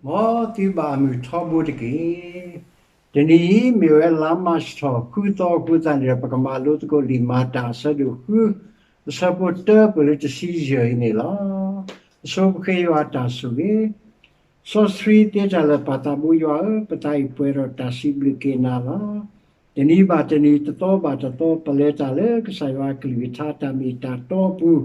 မ်သုဘၣ်မုၢ်ထီဘိတက့ၢ်. တနံၤအံၤမ့ၢ်ဝဲလါမၢ်ၡးထီၣ်ဃုသီအဃိသတးန့ၣ်ဒီး ပကမၤလိသကိးလံာ်မၤတၢ်အဆၢဒိၣ်ဃု အဆၢဖိတၢပၢၢ်လၢတဆံယဲၢ်အံၤန့ၣ်လီၤ. အဆိပဃ့ယွၤအတၢ်ဆိၣ်ဂ့ၤ, စီဆှံသ့တၢ်လၢာ်ပၢ်သးဘိယွၤဧၢ, ပသးအံၤပှဲၤဒီးတၢ်စံးဘျုးက့ၤနၤလီၤ. တနံၤဘၣ်တနံၤ တသီဘၣ်တသီ ပလဲၤတၢ်လၢကစၢ်ယွၤအကလုၢ်ကထါတၢ်မ့ၢ်တၢ်တီအပူၤ,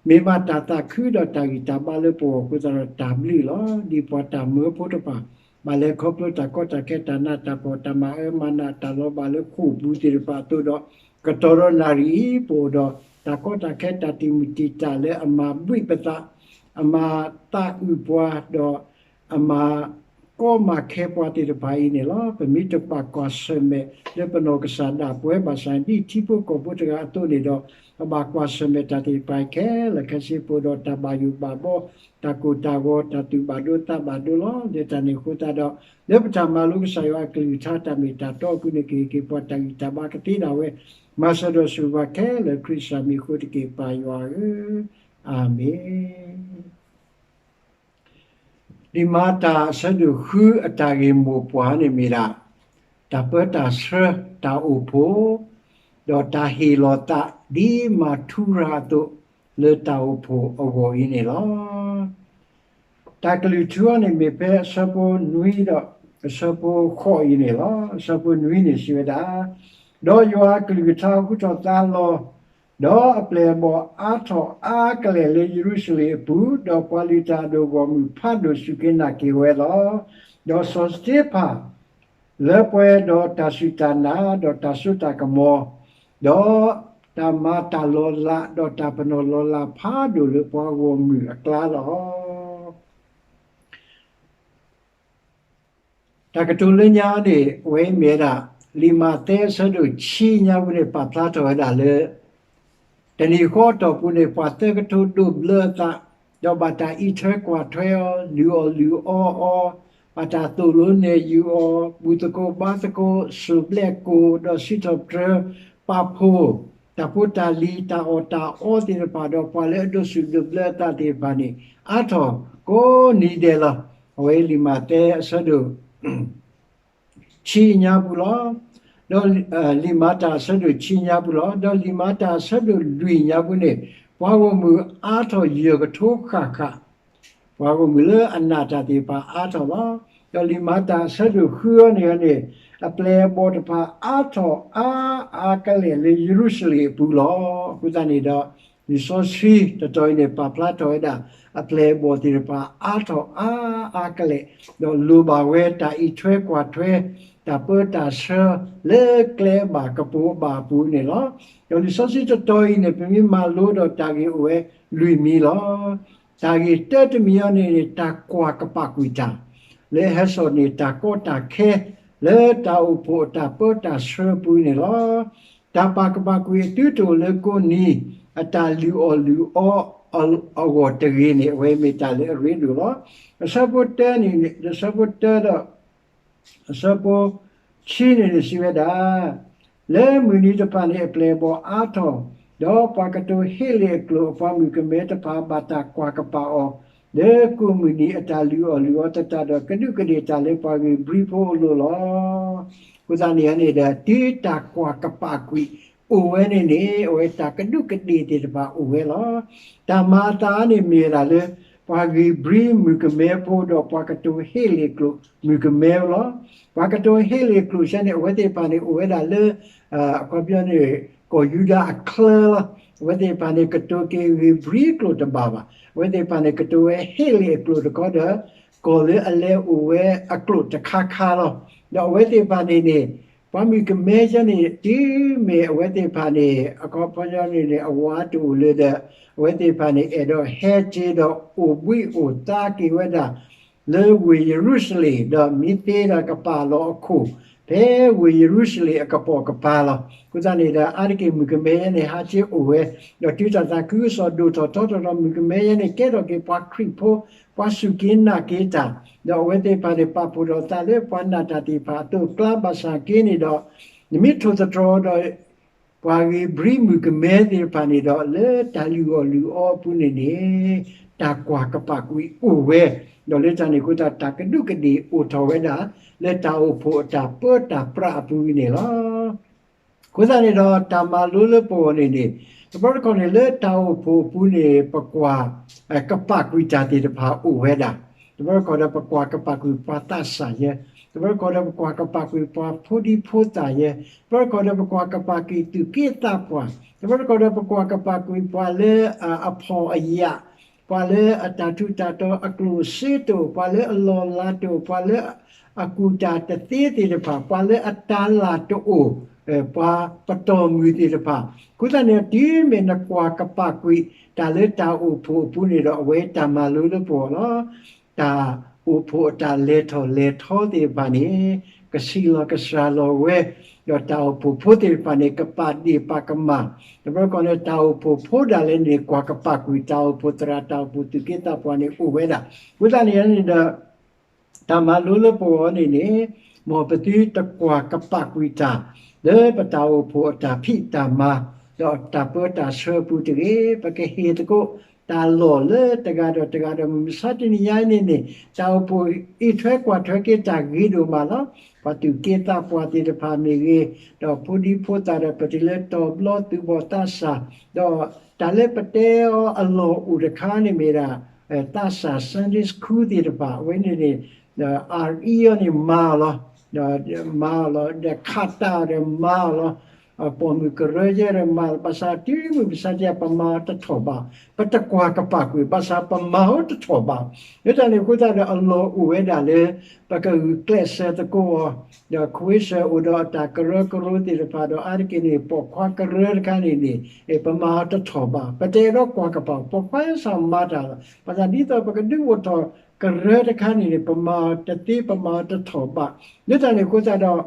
မ့ၢ်မးတၢ်သးခုဒီးတၢ်ဂံၢ်တၢ်ဘါလၢပဂီၢ်အဃိသတးဒီးတၢ်ဘျုးလီၤ. ဒ်ပှၤတၢ်မၢဖိတဖၣ် ဘၣ်လဲၤခီဖျိတၢ်ကီတၢ်ခဲ တၢ်နးတၢ်ဖှီၣ် တၢ်မၤအၢမၤနး တၢ်လီၤဘၣ်လၢဃိာ်ပူၤသ့ၣ်တဖၣ်အသိးဒီး, ကတီၢ်ဒီးနၣ်ရံၣ်အံၤ ပအိၣ်ဒီးတၢ်ကီတၢ်ခဲတၢ်တံာ်မုၢ်တံာ်တာ်လၢအမၤဘှံးပသး, အမၤသးအုးပှၤဒီး အမၤကီမၤခဲပှၤသ့ၣ်တဖၣ်အံၤန့ၣ်လီၤ. ပမ့ၢ်တဘၣ်ကွၢ်ဆၢၣ်မဲာ်လၢပနီၢ်ကစၢ်ဒၣ်ပဝဲဘၣ်ဆၣ် ဒ်ထံဖိကီၢ်ဖိတဂၤအသိးန့ၣ်ဒီး, ပဘၣ်ကွၢ်ဆၢၣ်မဲာ်တၢ်သ့ၣ်တဖၣ်ခဲလၢာ်ခဲဆ့ ပအိၣ်ဒီးတၢ်ဘၣ်ယိၣ်ဘၣ်ဘီ, တၢ်ကိၢ်တၢ်ဂီၤ, တၢ်သူၣ်ဘၣ်ဒိသးဘၣ်ဒိလီၤ. လၢတၢ်န့ၣ်အဃိသတးဒီး, လၢပတၢ်မၤလိကစၢ်ယွၤအကလုၢ်ကထါတၢ်မ့ၢ်တၢ်တီအပူၤန့ၣ် ကဟ့ၣ်က့ၤပှၤတၢ်ဂံၢ်တၢ်ဘါကသ့ဒၣ်ဝဲ, မၤစၢၤဒီးဆိၣ်ဂ့ၤဘၣ်ခဲလၢာ်ခရံာ်ကစၢ်မံၤအဃိတက့ၢ် ပၢ်ယွၤဧၢ, အၤမ့ၣ်. လံာ်မၤတၢ်အဆၢဒိၣ်ဃုအတၢ်ဂ့ၢ်မိၢ်ပှၢ်န့ၣ်မ့ၢ်ဒၣ်, တၢ်ပၢတၢ်ဆှၢ တၢ်အိၣ်ဖှိၣ်, ဒီးတၢ်ဟ့ၣ်လီၤသး ဒ်မၤထူရၤအသိး လၢတၢ်အိၣ်ဖှိၣ်အဂီၢ်အံၤန့ၣ်လီၤ. တၢ်ကလုၢ်ထူအံၤန့ၣ်မ့ၢ်ဖဲအဆၢဖိနွံဒီး အဆၢဖိဃိးအံၤန့ၣ်လီၤ. အဆၢဖိနွံန့ၣ်စံးဝဲဒၣ်, ဒီးယွၤအကလုၢ်ကထါဟူထီၣ်သါလီၤ, ဒီးအပျဲၢ်အဘီၣ်အါထီၣ်အါကလဲာ်လၢယရူၤၡလ့ၣ်အပူၤ, ဒီးပှၤလုၢ်တၢ်အဒိၣ်ဂီၢ်မုၢ်ဖးဒိၣ်စူၢ်က့ၤနာ်က့ၤဝဲလီၤ. ဒီးစီၤစတ့ဖၣ် လၢပှဲၤဒီးတၢ်စူၢ်တၢ်နာ်, ဒီးတၢ်စိတၢ်ကမီၤ, ဒီးတၢ်မၤတၢ်လီၤလး, ဒီးတၢ်ပနီၣ်လီၤလးဖးဒိၣ်လၢပှၤဂီၢ်မုၢ်အကျါလီၤ. တၢ်ကတိၤလၢညါန့ၣ် အဝဲမ့ၢ်ဝဲဒၣ် လံာ်မးသဲအဆၢဒိၣ်ခံညါပူၤန့ၣ် ပာ်ဖျါထီၣ်ဝဲဒၣ်လၢ တနံၤဃီအတီၢ်ပူၤန့ၣ် ပှၤသၢကထိဒိးဘျၢအသး, ဒီးဘၣ်တၢ်အံးထွဲကွၢ်ထွဲအီၤ, လုၢ်အီၣ်လုၢ်အီအီၤ, ဘၣ်တၢ်သိၣ်လိနဲၣ်ယုာ်အီၤ, ဘူၣ်သကိးဘါသကိး, စိၢ်ဘျဲၣ်ကိၣ်, ဒီးစံးထီၣ်ပတြၢၤပာ်ဖှိၣ်, တၢ်ဖိတၢ်လံၤ, တၢ်အီၣ်တၢ်အီသ့ၣ်တဖၣ်, ဒီးပှၤလၢအဒိးဆူၣ်ဒိးဘျၢအသးသ့ၣ်တဖၣ်န့ၣ် အါထီၣ်ကိးနံၤဒဲးလီၤ. အဝဲလံာ်မးသဲအဆၢဒိၣ် ဆံညါပူၤလီၤ. ဒီးလံာ်မၤတၢ်အဆၢဒိၣ်ဆံညါပူၤလီၤ. ဒီးလံာ်မၤတၢ်အဆၢဒိၣ်လွံၢ်ညါပူၤန့ၣ် ပှၤဂီၢ်မုၢ်အါထီၣ်ယဲၢ်ကထိဃၣ်ဃၣ်, ပှၤဂီၢ်မုၢ်လၢအနာ်တၢ်သ့ၣ်တဖၣ်အါထီၣ်လီၤ. ဒီးလံာ်မၤတၢ်အဆၢဒိၣ်ဃုအံၤန့ၣ်န့ၣ် အပျဲၢ်အဘီၣ်တဖၣ်အါထီၣ်အါအါကလဲာ်လၢယရူၤၡလ့ၣ်အပူၤလီၤ. အဃိသတးန့ၣ်ဒီး လံာ်စီဆှံတတီၤအံၤန့ၣ် ပာ်ဖျါထီၣ်ဝဲဒၣ် အပျဲၢ်အဘီၣ်သ့ၣ်တဖၣ်အါထီၣ်အါအါကလဲာ်, ဒီးလိၣ်ဘၣ်ဝဲတၢ်အံးထွဲကွၢ်ထွဲ, တၢ်ပၢတၢ်ဆှၢလၢကျဲအဘၣ်ကပိာ်အဘၣ်အပူၤန့ၣ်လီၤ. ဒီးလံာ်စီဆှံတတီၤအံၤန့ၣ် ပမ့ၢ်မၤလိဒီးတၢ်ဂ့ၢ်အိၣ်ဝဲလွံၢ်မံၤလီၤ. တၢ်ဂ့ၢ်တၢတမံၤအံၤန့ၣ်န့ၣ် တၢ်ကွၢ်ကပာ်ကွံာ်တၢ် လၢဟဲစိာ်န့ၢ်တၢ်ကီတၢ်ခဲ လၢတၢ်အိၣ်ဖှိၣ်အတၢ်ပၢတၢ်ဆှၢအပူၤန့ၣ်လီၤ. တၢ်ပာ်ကပာ်ကွံာ်အသုတအိၣ်လၢကိးနံၤ အတၢ်လုၢ်အီၣ်လုၢ်အီအဂီၢ်တဂ့ၤန့ၣ် အဝဲမ့ၢ်တၢ်လၢအရ့ဒိၣ်လီၤ. အဆၢဖိတၢန့ၣ် အဆၢဖိတၢဒီး အဆၢဖိခံန့ၣ်န့ၣ်စံးဝဲဒၣ်, လၢမုၢ်နံၤတဖၣ်န့ၣ် အပျဲၢ်အဘီၣ်အါထီၣ်, ဒီးပှၤကတိၤဟ့လ့ၣ်အကျိာ်အပှၤမုၣ်ကမဲတဖၣ် ဘၣ်တၢ်ကွၢ်ကပာ်အီၤ လၢကိးမုၢ်နံၤအတၢ်လုၢ်အီၣ်လုၢ်အီသတးဒီး ကဒူးကဒ့ၣ်တၢ်လၢပှၤဂ့ၢ်ဘြံဖိအလိၤလီၤ. အဃိသတးန့ၣ်န့ၣ်ဒီး တုၤတၢ်ကွၢ်ကပာ်ကွံာ်အိၣ်ဝဲန့ၣ်န့ၣ် အဝဲတၢ်ကဒူးကဒ့ၣ်သ့ၣ်တဖၣ်အိၣ်ဝဲလီၤ. တၢ်မၤအသးန့ၣ်မ့ၢ်ဝဲဒၣ်လၢ ပှၤဂ့ၢ်ဘြံမုၣ်ကမဲဖိဒီးပှၤကတိၤဟ့လ့ၣ်ကျိာ်မုၣ်ကမဲလီၤ. ပှၤကတိၤဟ့လ့ၣ်ကျိာ်ဆဲန့ၣ် အဝဲသ့ၣ်တဖၣ်န့ၣ် အိၣ်ဝဲဒၣ်လၢ အခီပညီန့ၣ် ကီၢ်ယူဒၤအချၢလီၤ. အဝဲသ့ၣ်တဖၣ်န့ၣ် ကတိၤက့ၤဂ့ၢ်ဘြံအကျိာ်တဘၣ်ဘၣ်. အဝဲသ့ၣ်တဖၣ်န့ၣ် ကတိၤဝဲဟ့လ့ၣ်အကျိာ်တခီဒီး ကီၢ်လၢအလဲၤအိၣ်ဝဲအကျိာ်တခါခါလီၤ. ဒီးအဝဲသ့ၣ်တဖၣ်န့ၣ်န့ၣ် ပှၤမုၣ်ကမဲဆဲန့ၣ် တုၤမ့ၢ်အဝဲသ့ၣ်တဖၣ်န့ၣ် အခီပညီန့ၣ်န့ၣ် အဝၤတအိၣ်လၢၤဒီး အဝဲသ့ၣ်တဖၣ်န့ၣ် အဲၣ်ဒိးဟဲက့ၤဒီးအိၣ်ဘှံးအိၣ်သါက့ၤဝဲဒၣ် လၢဝ့ၢ်ယရူၤၡလ့ၣ် ဒီးမ့ၢ်သ့ဒီးကပာ်လီၤအခိၣ် ဖဲဝ့ၢ်ယရူၤၡလ့ၣ်အကပိာ်ကပၤလီၤ. အဃိသတးန့ၣ်ဒီး အါတက့ၢ်မုၣ်ကမဲယဲန့ၣ် ဟးက့ၤအိၣ်ဝဲ ဒီးတုၤတၢ်သးခုကစီၣ်ဒိၣ်ထီၣ်ထီထီၣ်ဒီး မုၣ်ကမဲယဲန့ၣ် ကဲထီၣ်က့ၤပှၤခရံာ်ဖိ ပှၤစူၢ်က့ၤနာ်က့ၤတၢ်, ဒီးအဝဲသ့ၣ်တဖၣ်န့ၣ် ပာ်ဖှိၣ်ထီၣ်သးလၢပှၤနာ်တၢ်သ့ၣ်တဖၣ်အသိးအကျါဘၣ်ဆၣ်က့န့ၣ်ဒီး နမ့ၢ်ထိၣ်သတြီၤဒီး ပှၤဂ့ၢ်ဘြံမုၣ်ကမဲသ့ၣ်တဖၣ်န့ၣ်ဒီး လၢတၢ်လုၢ်အီၣ်လုၢ်အီအပူၤန့ၣ်န့ၣ် တၢ်ကွၢ်ကပာ်ကွံာ်အိၣ်ဝဲ, ဒီးလၢတၢ်န့ၣ်အဃိသတး တၢ်ကဒူးကဒ့ၣ်အိၣ်ထီၣ်ဝဲဒၣ် လၢတၢ်အိၣ်ဖှိၣ်အတၢ်ပၢတၢ်ပြးအပူၤန့ၣ်လီၤ. အဃိသတးန့ၣ်ဒီး တၢ်မၤလိလၢပဂီၢ်န့ၣ်န့ၣ် တဘျီတခီၣ်န့ၣ် လၢတၢ်အိၣ်ဖှိၣ်အပူၤန့ၣ် ပကွၢ် ကပာ်ကွံာ်တၢ်သ့ၣ်တဖၣ်အိၣ်ဝဲဒၣ်. တဘျီတခီၣ်ဒီးပကွၢ်ကပာ်ကွံာ်ပှၤသးစၢ်ယဲ, တဘျီတခီၣ်ဒီးပကွၢ်ကပာ်ကွံာ်ပှၤဖိဒံဖိသၣ်ယဲ, တဘျီတခီၣ်ဒီးပကွၢ်ကပာ်ကွံာ်သူၣ်က့သးပှၢ်, တဘျီတခီၣ်ဒီးပကွၢ်ကပာ်ကွံာ်ပှၤလၢအဖှီၣ်အယာ်, ပှၤလၢအတၢ်ထူးတၢ်တီၤအကျိၣ်စ့တအိၣ်, ပှၤလၢအလီၢ်လၤတအိၣ်, ပှၤလၢအကူၣ်တၢ်တသ့သ့ၣ်တဖၣ်, ပှၤလၢအတၤလၤတအိၣ်, ပှၤပတီၢ်မုၢ်သ့ၣ်တဖၣ်, အဃိသတးန့ၣ် တုၤမ့ၢ်နကွၢ်ကပာ်ကွံာ်တၢ်လၢတၢ်အိၣ်ဖှိၣ်အပူၤန့ၣ်ဒီး အဝဲတၢ်မၤလိလၢပဂီၢ်လီၤ. တၢ်အိၣ်ဖှိၣ်အတၢ်လဲၤထီၣ်လဲၤထီသ့ၣ်တဖၣ်န့ၣ် ကဆံးလီၤကစှၤလီၤဝဲ, ဒီးတၢ်အိၣ်ဖှိၣ်ဖိသ့ၣ်တဖၣ်န့ၣ် ကပာ်ဒ့ၣ်ပာ်ကမၣ်, တဘျီတခီၣ်န့ၣ် တၢ်အိၣ်ဖှိၣ်ဖိဒၣ်လဲာ်န့ၣ် ကွၢ်ကပာ်ကွံာ်တၢ်အိၣ်ဖှိၣ်သရၣ် တၢ်အိၣ်ဖှိၣ်သူၣ်က့သးပှၢ်န့ၣ်အိၣ်ဝဲဒၣ်. အဃိသတးန့ၣ်န့ၣ်ဒီး တၢ်မၤလိလၢပဂီၢ်န့ၣ်န့ၣ် မ်ပသုတကွၢ်ကပာ်ကွံာ်တၢ် လၢပတၢ်အိၣ်ဖှိၣ်အတၢ်ဖံးတၢ်မၤ ဒီးတၢ်ပၢတၢ်ဆှၢအပူၤတဂ့ၤ, ပကဟ့ၣ်သကိးတၢ်လီၢ်လၢတဂၤဒီးတဂၤဒီး မုၢ်မဆါတနံၤညါအံၤန့ၣ်န့ၣ် တၢ်အိၣ်ဖှိၣ်အံးထွဲကွၢ်ထွဲက့ၤတၢ်ဂ့ၤဒိၣ်မးလီၤ. ပှၤသူၣ်က့သးပှၢ်သ့ၣ်တဖၣ်မ့ၢ်ဂ့ၤ, ဒီးဖိဒံဖိသၣ်ဒီး ပတုၤလၢတီၤဘျီသူၣ်ဘီၣ်သးစၢ်, ဒီးတၢ်လၢပတဲအီၤအလီၢ်အိၣ်တခါန့ၣ်မ့ၢ်ဒၣ် သးစၢ် Sunday School သ့ၣ်တဖၣ် အဝဲန့ၣ်န့ၣ် အီၤန့ၣ်မၤအီၤလီၤ, မၤအီၤလီၤ, ဒီးခးတၢ်အီၤဒီးမၤအီၤလီၤ, ပိာ်မုၣ်ကရၢယဲဒီးမၤ ဘၣ်ဆၣ်တုၤမုၢ်မဆါတနံၤ ပမၤအီၤတထီၣ်ဘး, ပတကွၢ်ကပာ်ကွံာ် ဘၣ်ဆၣ်ပမၤအီၤတထီၣ်ဘး, လၢတၢ်န့ၣ်အဃိသတးဒီး အလီၢ်အိၣ်ဝဲဒၣ်လၢ ပကဂုာ်ကျဲးစၢးသကိးအီၤ, ဒီးခွ့စၢၤအိၣ်ဒီးအတၢ်ကရၢကရိသ့ၣ်တဖၣ်ဒီး အါတက့ၢ်န့ၣ် ပိာ်ခွါကရၢတခါန့ၣ်န့ၣ် ပမၤအီၤတထီၣ်ဘး, ပတအဲၣ်ဒိးကွၢ်ကပာ် ပိာ်ခွါစ့ၢ်မၤတၢ်လီၤ. ဘၣ်ဆၣ်ဒ်သိးပကဒုးအိၣ်ထီၣ်ကရၢတခါန့ၣ်န့ၣ် ပမၤအီၤတသ့ ပမၤအီၤတထီၣ်ဘး, လၢတၢ်န့ၣ်အဃိသတး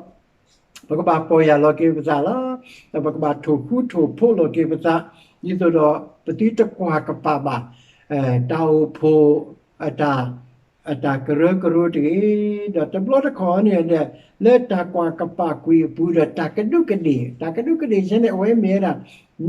ဒီး ပကဘၣ်ပီၢ်ယၢ်လီၤက့ၤပသးလီၤ. ဒီးပကဘၣ်ထိၣ်ဃူထိၣ်ဖိးလီၤက့ၤပသး, ဒ်သိးဒီးပသုတကွၢ်ကပာ်ဘၣ် တၢ်အိၣ်ဖှိၣ် အတၢ်ကရၢကရိတဂ့ၤ, ဒီးတဘျီတခီၣ်န့ၣ် လၢတၢ်ကွၢ်ကပာ်ကွံာ်အပူၤဒီး တၢ်ကဒူးကဒ့ၣ်, တၢ်ကဒူးကဒ့ၣ်ယဲန့ၣ် အဝဲမ့ၢ်ဝဲဒၣ်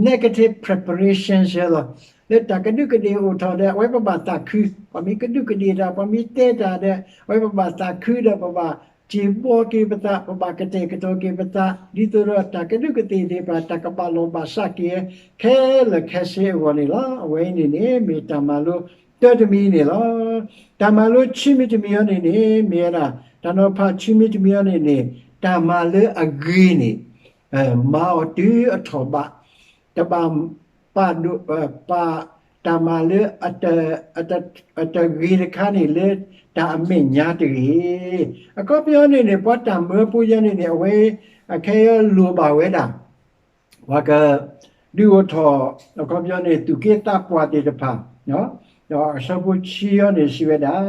negative preparation ယဲလီၤ. လၢတၢ်ကဒူးကဒ့ၣ်အိၣ်ထီၣ်ဒီး အဝဲပဘၣ်သးခု, ပှၤမ့ၢ်ကဒူးကဒ့ၣ်တၢ် ပှၤမ့ၢ်တဲတၢ်ဒီး အဝဲပဘၣ်သးခုဒီး ပဘၣ်စံးဘှီက့ၤပသး, ပဘၣ်ကတဲာ်ကတီၤက့ၤပသး, ဒ်သိးဒီးတၢ်ကဒူးကဒ့ၣ်သ့ၣ်တဖၣ် တၢ်ကဘၣ်လီၢ်ဘၣ်စးက့ၤ ခဲလၢာ်ခဲဆ့အဂီၢ်န့ၣ်လီၤ. အဝဲအံၤန့ၣ်န့ၣ် မ့ၢ်တၢ်မၤလိတၢတမံၤန့ၣ်လီၤ. တၢ်မၤလိခံမံၤတမံၤအံၤန့ၣ်န့ၣ် မ့ၢ်ဝဲဒၣ် တၢ်နီၤဖးခံမံၤတမံၤအံၤန့ၣ်န့ၣ် တၢ်မၤလၢအဂ့ၤန့ၣ် မၤအီၤတုၤအထီၣ်ဘး, တဘၣ်ပာ်ဒိၣ် ပာ်တၢ်မၤလၢ အတဂ့ၤတခါန့ၣ် လၢတၢ်အမဲာ်ညါတဂ့ၤ. အခီပညီန့ၣ်န့ၣ် ပှၤတၢ်မၢဖိယဲန့ၣ်န့ၣ် အဝဲ အခဲအံၤလိၣ်ဘၣ်ဝဲဒၣ် ပှၤကဒုးအိၣ်ထီၣ် အခီပညီန့ၣ် သူၣ်က့သးပှၢ်သ့ၣ်တဖၣ်, ဒီးအဆၢဖိခံအံၤန့ၣ်စံးဝဲဒၣ်,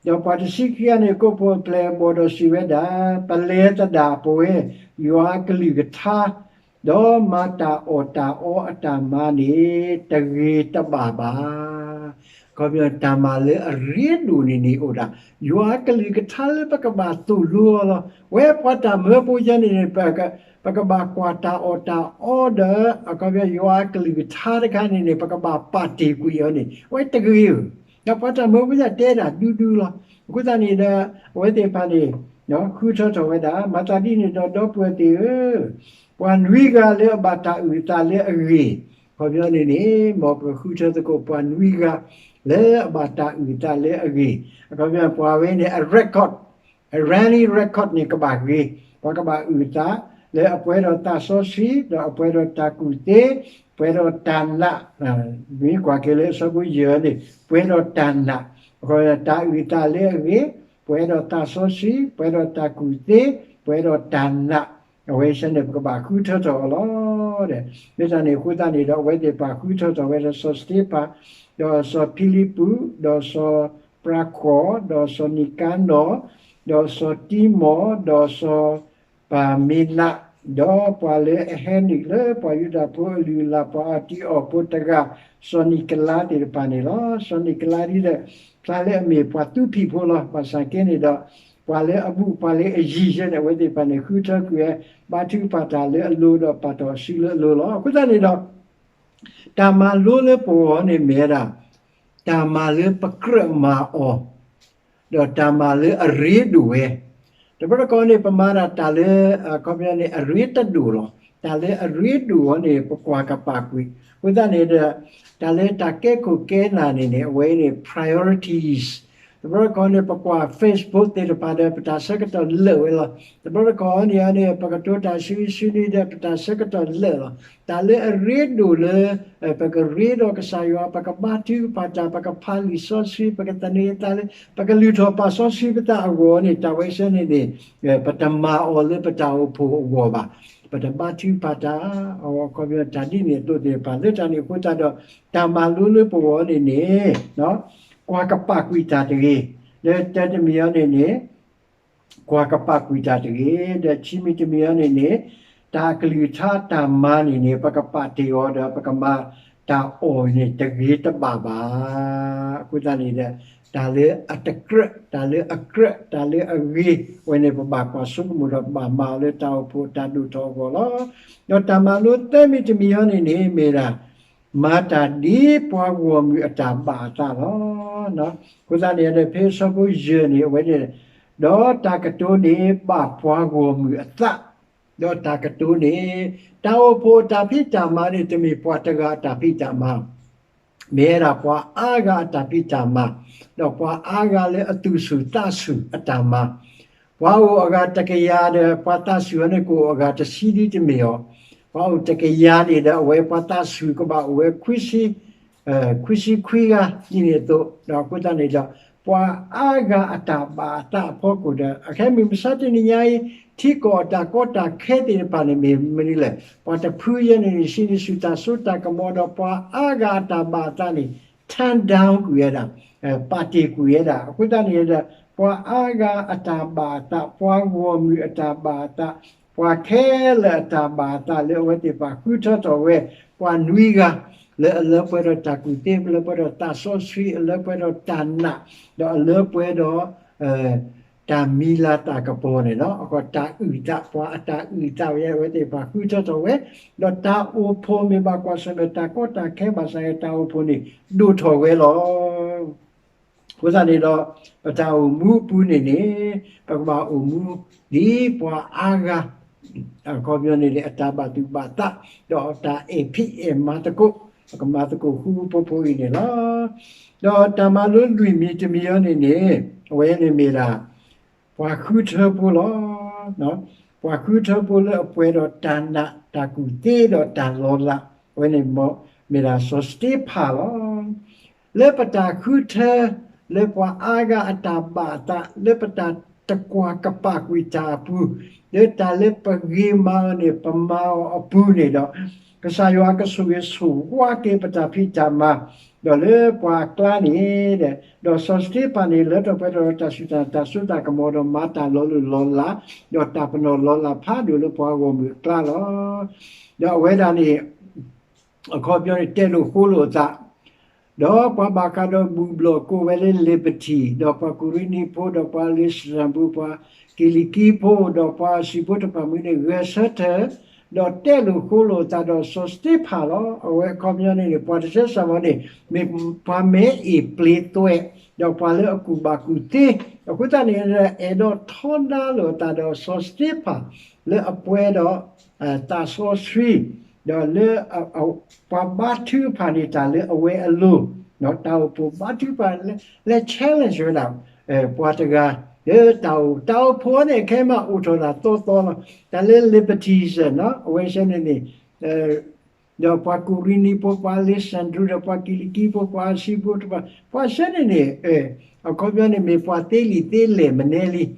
ဒီးပှၤတဆံခံဂၤန့ၣ် ကိးဖှိၣ်ဖျဲၣ်အဘီၣ်ဒီးစံးဝဲဒၣ်, ပလဲၤသဒၣ်ပဝဲ ယွၤအကလုၢ်ကထါ ဒီးမၤတၢ်အီၣ်တၢ်အီအတၢ်မၤန့ၣ် တဂ့ၤတဘၣ်ဘၣ်. အခီပညီ တၢ်မၤလၢအရ့ဒိၣ်န့ၣ်န့ၣ်အိၣ်ဒၣ် ယွၤအကလုၢ်ကထါလၢပကဘၣ်သိၣ်လိအီၤလီၤ. ဝဲပှၤတၢ်မၢဖိယဲန့ၣ်န့ၣ် ပကဘၣ်ကွၢ်တၢ်အီၣ်တၢ်အီဒီး အခီပညီ ယွၤအကလုၢ်ကထါတခါန့ၣ်န့ၣ် ပကဘၣ်ပာ်တ့ၢ်ကွံာ်အီၤန့ၣ် အဝဲတဂ့ၤဧၢ. ဒီးပှၤတၢ်မၢဖိယဲတဲဒၣ်ဒူဒူလီၤ. အဃိသတးန့ၣ်ဒီး အဝဲသ့ၣ်တဖၣ်န့ၣ် ဃုထၢထီၣ်ဝဲဒၣ်, မၤသးဒ်န့ၣ်ဒီး ဒီပုၢ်ဝဲၢ်သ့ၣ်ဧၢ, ပှၤနွံဂၤလၢအဘၣ်တၢ်အုၣ်အသးလၢအဂ့ၤ, အခီပညီန့ၣ်န့ၣ် မ်ပကဃုထၢသကိး ပှၤနွံဂၤ လၢအဘၣ်တၢ်အုၣ်အသးလၢအဂ့ၤ, အခီပညီ ပှၤဝဲန့ၣ် အ record, အ running record န့ၣ် ကဘၣ်ဂ့ၤ, ပှၤကဘၣ်အုၣ်အသး လၢအပှဲၤဒီးသးစီဆှံ ဒီးအပှဲၤဒီးတၢ်ကူၣ်သ့, ပှဲၤဒီးတၢ်နာ်, မ့ၢ်ကွၢ်က့ၤလၢအဆၢဖိယဲၢ်န့ၣ် ပှဲၤဒီးတၢ်နာ်, အခီပညီ တၢ်အုၣ်အသးလၢအဂ့ၤ, ပှဲၤဒီးသးစီဆှံ, ပှဲၤဒီးတၢ်ကူၣ်သ့, ပှဲၤဒီးတၢ်နာ်, အဝဲဆၢန့ၣ် ပကဘၣ်ဃုထၢထီၣ်အီၤလီၤ. မ့ၢ်တၢ်န့ၣ်အဃိသတးန့ၣ်ဒီး အဝဲသ့ၣ်တဖၣ်ဃုထၢထီၣ်ဝဲဒၣ် စီၤစတ့ဖၣ်, ဒီးစီၤဖံလံးပူး, ဒီးစီၤပၤဃီၤ, ဒီးစီၤနံၤကါနီၢ်, ဒီးစီၤတံမီၢ်, ဒီးစီၤ ပၤမ့နး, ဒီးပှၤလၢအဟဲနုာ်လၢပှၤယူဒၤဖိအလုၢ်အလၢ် ပှၤအီၣ်တံၢ်အီၣ်ဖိတဂၤ, စီၤနံၤကလါသ့ၣ်တဖၣ်န့ၣ်လီၤ. စီၤနံၤကလါဒ်ဒီး ဖျါလၢအမ့ၢ်ပှၤသူဖံးဖိလီၤ. ဘၣ်ဆၣ်က့န့ၣ်ဒီး ပှၤလၢအဘူးပှၤလၢအယံၤယဲန့ၣ် အဝဲသ့ၣ်တဖၣ်န့ၣ် ဃုထၢကွံာ်ဝဲ ဘါထုကဖၣ်တၢ်လၢအလိၤဒီးပာ်ထီၣ်အစုလၢအလိၤလီၤ. အဃိသတးန့ၣ်ဒီး တၢ်မၤလိလၢပဂီၢ်န့ၣ်မ့ၢ်ဝဲဒၣ် တၢ်မၤလၢပကြၢးမၤအီၤ, ဒီးတၢ်မၤလၢအရ့ဒိၣ်ဝဲ, တဘျီတခီၣ်န့ၣ် ပမၤဒၣ်တၢ်လၢ အခီပညီန့ၣ် အရ့တဒိၣ်လီၤ. တၢ်လၢအရ့ဒိၣ်အီၤန့ၣ် ပကွၢ်ကပာ်ကွံာ်. အဃိသတးန့ၣ်ဒီး တၢ်လၢတၢ်ကဲခိၣ်ကဲနၢ်န့ၣ်န့ၣ် အဝဲန့ၣ် priorities. တဘျီတခီၣ်န့ၣ် ပကွၢ် Facebook သ့ၣ်တဖၣ်ဒီး ပတၢ်ဆၢကတီၢ်လၢာ်ဝဲလီၤ. တဘျီတခီၣ်န့ၣ်န့ၣ် ပကတိၤတၢ်ဆူ ဆူနံၤဒီး ပတၢ်ဆၢကတီၢ်လၢာ်လီၤ. တၢ်လၢအရ့ဒိၣ်လၢ ပကရ့ဒီးကစၢ်ယွၤ, ပကဘါထုကဖၣ်တၢ်, ပကဖးလံာ်စီဆှံ, ပကသန့ၤသးလၢ ပကလုၢ်ထီၣ်ပာ်စီဆှံပသးအဂီၢ်န့ၣ် တၢ်ဝဲဆၢန့ၣ်န့ၣ် ပတမၤအီၤလၢပတၢ်အိၣ်ဖှိၣ်အဂီၢ်ဘၣ်. ပတဘါထုကဖၣ်တၢ်, အခီပညီတၢ်ဒ်န့ၣ်အသိးသ့ၣ်တဖၣ် လၢတၢ်န့ၣ်အဃိသတးဒီး တၢ်မၤလိလၢပဂီၢ်န့ၣ်န့ၣ် ကွၢ်ကပာ်ကွံာ်တၢ်တဂ့ၤ. လၢတၢတမံၤအံၤန့ၣ်န့ၣ် ကွၢ်ကပာ်ကွံာ်တၢ်တဂ့ၤ. ဒီးခံမံၤတမံၤအံၤန့ၣ်န့ၣ် တၢ်အကလုၢ်ကထါတၢ်မၤန့ၣ်န့ၣ် ပကပာ်တ့ၢ်အီၤဒီး ပကမၤတၢ်အီၣ်န့ၣ်တဂ့ၤတဘၣ်ဘၣ်. အဃိသတးန့ၣ်ဒီး တၢ်လၢအတကြၢး, တၢ်လၢအကြၢး, တၢ်လၢအဂ့ၤဝဲန့ၣ် ပဘၣ်ကွၢ်ဆိကမိၣ်ဒီး ပဘၣ်မၤအီၤလၢတၢ်အိၣ်ဖှိၣ်တၢ်ဒိၣ်ထီၣ်အဂီၢ်လီၤ. ဒီးတၢ်မၤလိသၢမံၤတမံၤအံၤန့ၣ်န့ၣ် မ့ၢ်ဒၣ် မၤတၢ်ဒ်ပှၤဂီၢ်မုၢ်အတၢ်ဘၣ်အသးလီၤ. အဃိသတးန့ၣ်ဒီး ဖဲအဆၢဖိယဲၢ်န့ၣ် အဝဲန့ၣ် ဒီးတၢ်ကတိၤန့ၣ်ဘၣ်ပှၤဂီၢ်မုၢ်အသး, ဒီးတၢ်ကတိၤန့ၣ် တၢ်အိၣ်ဖှိၣ်အတၢ်ဖံးတၢ်မၤန့ၣ် တမ့ၢ်ပှၤတဂၤအတၢ်ဖံးတၢ်မၤ မ့ၢ်ဝဲဒၣ်ပှၤအါဂၤအတၢ်ဖံးတၢ်မၤ, ဒီးပှၤအါဂၤလၢအသူၣ်ဆူၣ်သးဆူၣ်အတၢ်မၤ, ပှၤအိၣ်အဂၤတကယၤဒီး ပှၤသးဆူၣ်အီၤန့ၣ် ကအိၣ်အဂၤတဆံဒ်တမ့ၢ်အီၤ, ပှၤအိၣ်တကယၤန့ၣ်ဒီး အဝဲပှၤသးဆူၣ်ကဘၣ်အိၣ်ဝဲ ခွံဆံခွံဂၤဒ်န့ၣ်အသိး, ဒီးအဃိသတးန့ၣ်ဒီး ပှၤအါဂၤအတၢ်ဘၣ်အသးအဖီခိၣ်ဒီး အခဲမုၢ်မဆါတနံၤညါအံၤ ထံကီၢ်အတၢ်ကီတၢ်ခဲသ့ၣ်တဖၣ်န့ၣ် မ့ၢ်မနုၤလဲၣ်, ပှၤတဖုယဲန့ၣ် ဆံးန့ၢ်ဆူၣ်တၢ်စိတၢ်ကမီၤဒီး ပှၤအါဂၤအတၢ်ဘၣ်အသးန့ၣ် turn down ကွံာ်ဝဲဒၣ်, ပာ်တ့ၢ်ကွံာ်ဝဲဒၣ်. အဃိသတးန့ၣ်ဒီး ပှၤအါဂၤအတၢ်ဘၣ်အသး, ပှၤဂီၢ်မုၢ်အတၢ်ဘၣ်အသး, ပှၤခဲလၢာ်အတၢ်ဘၣ်အသးလၢအဝဲသ့ၣ်တဖၣ်ဃုထၢထီၣ်ဝဲ ပှၤနွံဂၤ လၢအလၢပှဲၤဒီးတၢ်ကူၣ်သ့, အလၢပှဲၤဒီးတၢ်စီဆှံ, အလၢပှဲၤဒီးတၢ်နာ်, ဒီးအလၢပှဲၤဒီး တၢ်မံၤလၤသၣ်ကပီၤန့ၣ်လီၤ. အဃိတၢ်အုၣ်သး, ပှၤအတၢ်အုၣ်သးဝဲ အဝဲသ့ၣ်တဖၣ်ဃုထၢထီၣ်ဝဲ, ဒီးတၢ်အိၣ်ဖှိၣ်မ့ၢ်ဘၣ်ကွၢ်ဆၢၣ်မဲာ်တၢ်ကီတၢ်ခဲဘၣ်ဆၣ် တၢ်အိၣ်ဖှိၣ်န့ၣ် ဒိၣ်ထီၣ်ဝဲလီၤ. အဃိသတးန့ၣ်ဒီး ပတၢ်အိၣ်မူအပူၤန့ၣ်န့ၣ် ပကဘၣ်အိၣ်မူဒ်ပှၤအါဂၤ အခီပညီန့ၣ်န့ၣ် အတၢ်ဘၣ်သူၣ်ဘၣ်သး ဒီးတၢ်အဲၣ်ဖံးအဲၣ်မၤသကိး, ပကမၤသကိးဃူဃူဖိးဖိးအံၤန့ၣ်လီၤ. ဒီးတၢ်မၤလိလွံၢ်မံၤတမံၤအံၤန့ၣ်န့ၣ် အဝဲန့ၣ်မ့ၢ်ဒၣ် ပှၤဃုထၢဖိလီၤ. ပှၤဃုထၢဖိလၢအပှဲၤဒီးတၢ်နာ်တၢ်ကူၣ်သ့ဒီးတၢ်လီၤလး, အဝဲန့ၣ်မ့ၢ်ဒၣ်စီၤစတ့ဖၣ်လီၤ. လၢပတၢ်ဃုထၢ လၢပှၤအါဂၤအတၢ်ဘၣ်အသး လၢပတၢ်တကွၢ်ကပာ်ကွံာ်တၢ်အပူၤ, လၢတၢ်လၢပဂ့ၤမၤအီၤန့ၣ် ပမၤအီၤအပူၤန့ၣ်ဒီး ကစၢ်ယွၤကဆိၣ်ဂ့ၤဆိၣ်ဝါက့ၤပတၢ်ဖံးတၢ်မၤ, ဒီးလၢပှၤအကျါန့ၣ်, ဒီးစီၤစတ့ဖၣ်န့ၣ် လၢထီၣ်ပှဲၤထီၣ်တၢ်ဆူၣ်တၢ် တၢ်စိတၢ်ကမီၤဒီး မၤတၢ်လီၤလိၢ်လီၤလး, ဒီးတၢ်ပနီၣ်လီၤလးဖးဒိၣ်လၢပှၤဂီၢ်မုၢ်အကျါလီၤ. ဒီးအဝဲဒၣ်န့ၣ် အခီပညီန့ၣ် တဲလိာ်ဃိလိာ်အသး, ဒီးပှၤဘၣ်ဃးဒီးဘူၣ်ဘျီၣ်ကိးဝဲလၢ Liberty, ဒီးပှၤကူၤရ့နံဖိ, ဒီးပှၤလ့စရၣ်ဘူၣ်, ပှၤကံၣ်လံၣ်ကံဖိ, ဒီးပှၤစံၣ်ဖိတဖၣ်မုၢ်န့ၣ် ဂဲၤဆၢထၢၣ်, ဒီးတဲလိာ်ဃိလိာ်အသးဒီးစီၤစတ့ဖၣ်လီၤ. အဝဲအခီပညီန့ၣ်န့ၣ် ပှၤတဆၢစၢ်မီၤန့ၣ် မ့ၢ်ပှၤမဲအ့ၣ်ပျ့သွဲး, ဒီးပှၤလၢအကူၣ်ဘၣ်ကူၣ်သ့, အဃိသတးန့ၣ် အဲၣ်ဒိးထီဒါလိာ်အသးဒီးစီၤစတ့ဖၣ် လၢအပှဲၤဒီး သးစီဆှံ, ဒီးလၢ ပှၤဘါထုကဖၣ်န့ၢ်တၢ်လၢအဝဲအလိၤ, တၢ်အိၣ်ဖှိၣ်ဘါထုကဖၣ် လဲၤ challenge ဝဲဒၣ် ပှၤတဂၤ လၢတၢ်အိၣ် တၢ်အိၣ်ဖှိၣ်န့ၣ် ခဲမးအိၣ်ထီၣ်ဒၣ်သီသီလီၤ. တၢ်လၢ liberties အဝဲဆၢန့ၣ်န့ၣ် ဒီးပှၤကူၤရ့နံဖိ, ပှၤအလ့စၣ်ဒြူး, ဒီးပှၤကံၣ်လံၣ်ကံဖိ, ပှၤအစံၣ်ဖိတဖၣ်, ပှၤဆၢန့ၣ်န့ၣ် အခီပညီန့ၣ်မ့ၢ်ပှၤသ့လံာ်သ့လဲၢ်မနုၤလံ. ဒီး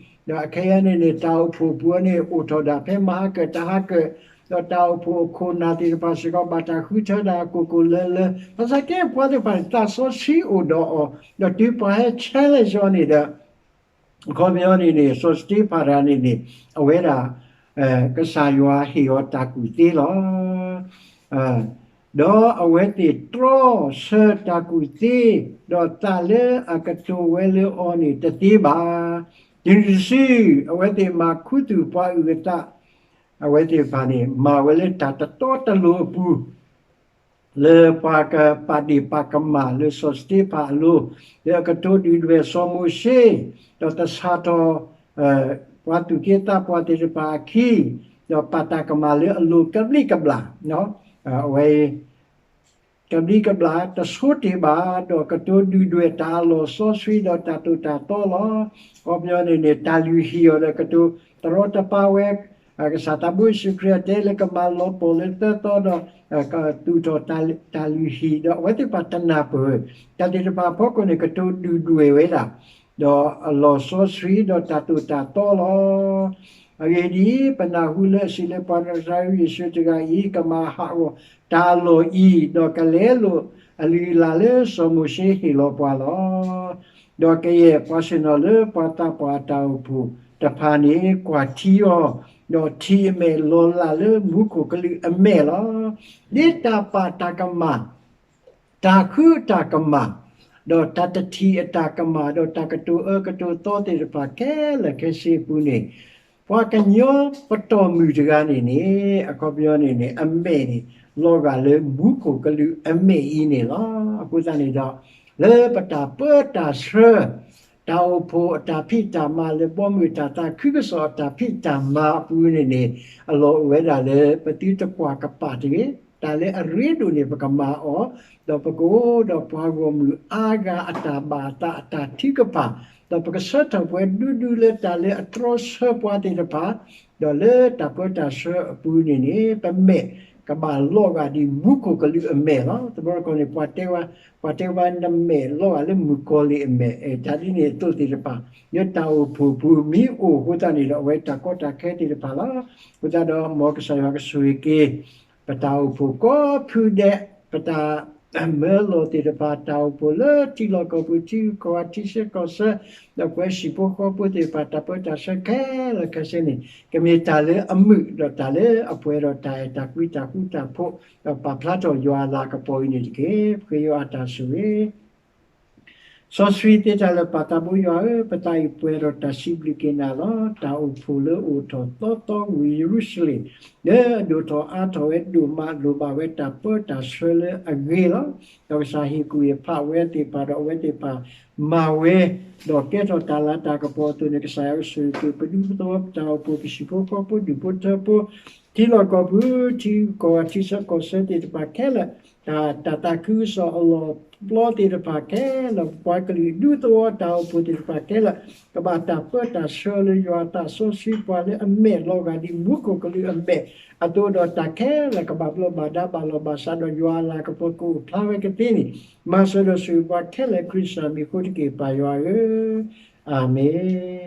အခဲအံၤန့ၣ်န့ၣ် တၢ်အိၣ်ဖှိၣ်ပူၤန့ၣ် အိၣ်ထီၣ်ဒၣ်ဖဲမဟါကၢၣ်တဟါကၢၢ်, ဒီးတၢ်အိၣ်ဖှိၣ်အခိၣ်နၢ်သ့ၣ်တဖၣ်စ့ၢ်ကီး ဘၣ်တၢ်ဃုထၢဒၣ်ကိၢ်ကိၢ်လၢလၢ, ဘၣ်ဆၣ်ကဲပှၤသ့ၣ်တဖၣ်န့ၣ် သးစီဆှံအိၣ်ဒီးအီၤ, ဒီးတုၤပှၤဟဲ challenge အီၤန့ၣ်ဒီး အခီပညီန့ၣ်န့ၣ် စီၤစတ့ဖၣ်တဂၤန့ၣ်န့ၣ် အဝဲဒၣ် ကစၢ်ယွၤဟ့ၣ်အီၤတၢ်ကူၣ်သ့လီၤ. ဒီးအဝဲသ့ၣ်တြီဆၢတၢ်ကူၣ်သ့, ဒီးသးလၢအကတိၤဝဲလၢအီၤန့ၣ်တသ့ဘၣ်. တုၤနုၤတစု အဝဲသ့ၣ်မၤခူသူၣ်ပှၤအုၣ်အသး, အဝဲသ့ၣ်တဖၣ်န့ၣ် မၤဝဲလၢတၢ်တတီတလိၤအပူၤ လၢပှၤကပာ်ဒ့ၣ်ပာ်ကမၣ်လၢစီၤစတ့ဖၣ်အလိၤ, လၢအကတိၤဒုၣ်ဒွဲၣ်စီၤမိၤၡ့, ဒီးသဆၣ်ထီၣ် ပှၤသူၣ်က့သးပှၢ်သ့ၣ်တဖၣ်အခံ, ဒီးပာ်တၢ်ကမၣ်လၢအလိၤကဘျံးကဘျၣ်, အဝဲ ကဘျံးကဘျၣ်တဆိတ့ၢ်ဘၣ်, ဒီးကတိၤဒုၣ်ဒွဲၣ်တၢ်အလီၢ်စီဆှံဒီးတၢ်သိၣ်တၢ်သီလီၤ. အခီပညီန့ၣ်န့ၣ် တၢ်လုၢ်ဟံၣ်အီၤဒီးကတိၤတရီတပါဝဲ, ကစၢ်သးဘိယ့ၣ်ၡူးခရံာ်အတဲလၢကမၤလီၤပှီၢ်လၢသၢသီဒီး ကသူၣ်ထီၣ်တၢ်လုၢ်ဟံၣ် ဒီးအဝဲသ့ၣ်တဖၣ်တနၢ်ပၢၢ်, တၢ်သ့ၣ်တဖၣ်အဖီခိၣ်န့ၣ် ကတိၤဒုၣ်ဒွဲၣ်ဝဲဒၣ် ဒီးအလီၢ်စီဆှံဒီးတၢ်သိၣ်တၢ်သီလီၤ. အဂ့ၢ်ဒ်အံၤ, ပနၢ်ဟူလၢအစံးလၢပှၤနၤစၤရ့းယ့ၣ်ၡူးတဂၤအံၤ ကမၤဟးဂီၤတၢ်အလီၢ်အံၤ, ဒီးကလဲလိာ်အလုၢ်အလၢ်လၢစီၤမိၤၡ့ဟ့ၣ်လီၤပှၤလီၤ. ဒီးကယဲၢ်ပှၤဆ့ၣ်နီၤလၢပှၤသးပှၢ်အတၢ်အိၣ်ဖှိၣ်တဖၣ်န့ၣ် ကွၢ်ထံအီၤ, ဒီးထံၣ်အမဲာ်လီၤလးလၢမူခိၣ်ကလူးအမဲာ်လီၤ. ဒ်တၢ်ပာ်တၢ်ကမၣ် တၢ်ဃုအတၢ်ကမၣ်, ဒီးတၢ်တထံၣ်အတၢ်ကမၣ်, ဒီးတၢ်ကတိၤအၢကတိၤသီသ့ၣ်တဖၣ်ခဲလၢာ်ခဲဆ့အပူၤန့ၣ်, ပှၤကညီပတီၢ်မုၢ်တဂၤန့ၣ်န့ၣ် အခီပညီန့ၣ်န့ၣ် အမဲာ်န့ၣ် လီၤဂာ်လၢမူခိၣ်ကလူးအမဲာ်အံၤန့ၣ်လီၤ. အဃိသတးန့ၣ်ဒီး လၢပတၢ်ပၢတၢ်ဆှၢ တၢ်အိၣ်ဖှိၣ်အတၢ်ဖံးတၢ်မၤလၢဘီမုၢ်တၢ်သးခုကစီၣ်အတၢ်ဖံးတၢ်မၤအပူၤန့ၣ်န့ၣ်, အလီၢ်အိၣ်ဝဲဒၣ်လၢပသုတကွၢ်ကပာ်တဂ့ၤ, တၢ်လၢအရ့ဒိၣ်န့ၣ် ပကမၤအီၤ, ဒီးပကအိၣ်ဒီးပှၤဂီၢ်မုၢ်အါဂၤအတၢ်ဘၣ်အသးအတၢ်ထုကဖၣ်, ဒီးပကဆၢထၢၣ်ပှဲၤဒူဒူလၢတၢ်လၢအတြီဆၢပှၤသ့ၣ်တဖၣ်, ဒီးလၢတၢ်ပၢတၢ်ဆှၢအပူၤန့ၣ်န့ၣ် ပမဲာ်ကဘၣ်လီၤဂာ်ဒ်မူခိၣ်ကလူးအမဲာ်လီၤ. တဘျီတခီၣ်န့ၣ် ပှၤတဲဝဲ ပှၤတဲဝဲနမဲာ်လီၤဂာ်လၢမုၣ်ကီၤလံၢ်အမဲာ်, တၢ်ဒ်န့ၣ်အသိးသ့ၣ်တဖၣ် လၢတၢ်အိၣ်ဖှိၣ်ပူၤမ့ၢ်အိၣ်အဃိသတးန့ၣ်ဒီး အဝဲတၢ်ကီတၢ်ခဲသ့ၣ်တဖၣ်လီၤ. အဃိသတးဒီး မ်ကစၢ်ယွၤကဆိၣ်ဂ့ၤက့ၤ ပတၢ်အိၣ်ဖှိၣ်ကိးဖုဒဲး, ပတၢ်မၢလီၤသ့ၣ်တဖၣ်, တၢ်အိၣ်ဖှိၣ်လၢထံလီၢ်ကီၢ်ပူၤ, ထံဂုၤကီၢ်ဂၤ, ထံဆၢကီၢ်ဆၢ, ဒီးပဝဲဟံၣ်ဖိဃီဖိသ့ၣ်တဖၣ် တၢ်ပၢတၢ်ဆှၢခဲလၢာ်ခဲဆ့န့ၣ် ကမ့ၢ်တၢ်လၢအမုာ်ဒီးတၢ်လၢအပှဲၤဒီးတၢ်အဲၣ်တၢ်ကွံတၢ်ဃူတၢ်ဖိး, ဒီးပာ်ဖျါထီၣ်ယွၤအလၤကပီၤအံၤန့ၣ်တက့ၢ်. ပဃ့ယွၤအတၢ်ဆိၣ်ဂ့ၤ စီဆှံသ့တၢ်လၢာ်ပာ်သးဘိယွၤဧၢ, ပသးအံၤပှဲၤဒီးတၢ်စံးဘျုးက့ၤနၤလီၤ. တၢ်အိၣ်ဖှိၣ်လၢအိၣ်ထီၣ်သီသီဝံၤယရူၤၡလ့ၣ်, လၢအဒိၣ်ထီၣ်အါထီၣ်ဝဲဒိၣ်မး လိၣ်ဘၣ်ဝဲတၢ်ပၢတၢ်ဆှၢလၢအဂ့ၤလီၤ. ဒီးကစၢ်ဟ့ၣ်ကူၣ်ဟ့ၣ်ဖးဝဲသ့ၣ်တဖၣ်ဒီး အဝဲသ့ၣ်တဖၣ်မၤဝဲ ဒီးကဲထီၣ်တၢ်လၤတၢ်ကပီၤအသိးန့ၣ် ကစၢ်ယွၤကဆိၣ်ဂ့ၤက့ၤ ပဒူပသဝီ ပတၢ်အိၣ်ဖှိၣ် ပဟံၣ်ဖိဃီဖိ ဒူၣ်ဖိထၢဖိ, ထံလီၢ်ကီၢ်ပူၤ, ထံဂုၤကီၢ်ဂၤ, ထံဆၢကီၢ်ဆၢသ့ၣ်တဖၣ်ခဲလၢာ်, တၢ်သးခုကစီၣ်အလီၢ်ပျီသ့ၣ်တဖၣ်ခဲလၢာ်, ပှၤကလုာ်ဒူသဝီတၢ်အိၣ်ဖှိၣ်သ့ၣ်တဖၣ်ခဲလၢာ်, ကဘၣ်တၢ်ပၢတၢ်ဆှၢလၢယွၤအသးစီဆှံ ပှၤလၢအမဲာ်လီၤဂာ်ဒ်မူခိၣ်ကလူးအမဲာ်အသိးဒီး တၢ်ခဲလၢာ်ကဘၣ်ဘျီးဘၣ်ဒါဘၣ်လီၤဘၣ်စးဒီး ယွၤအလၤကပီၤကအိၣ်ဖျါဝဲကသ့န့ၣ်, မၤစၢၤဒီးဆိၣ်ဂ့ၤပှၤခဲလၢာ် ခရံာ်စၢ်မံၤအဃိတက့ၢ် ပၢ်ယွၤဧၢ, အၤမ့ၣ်.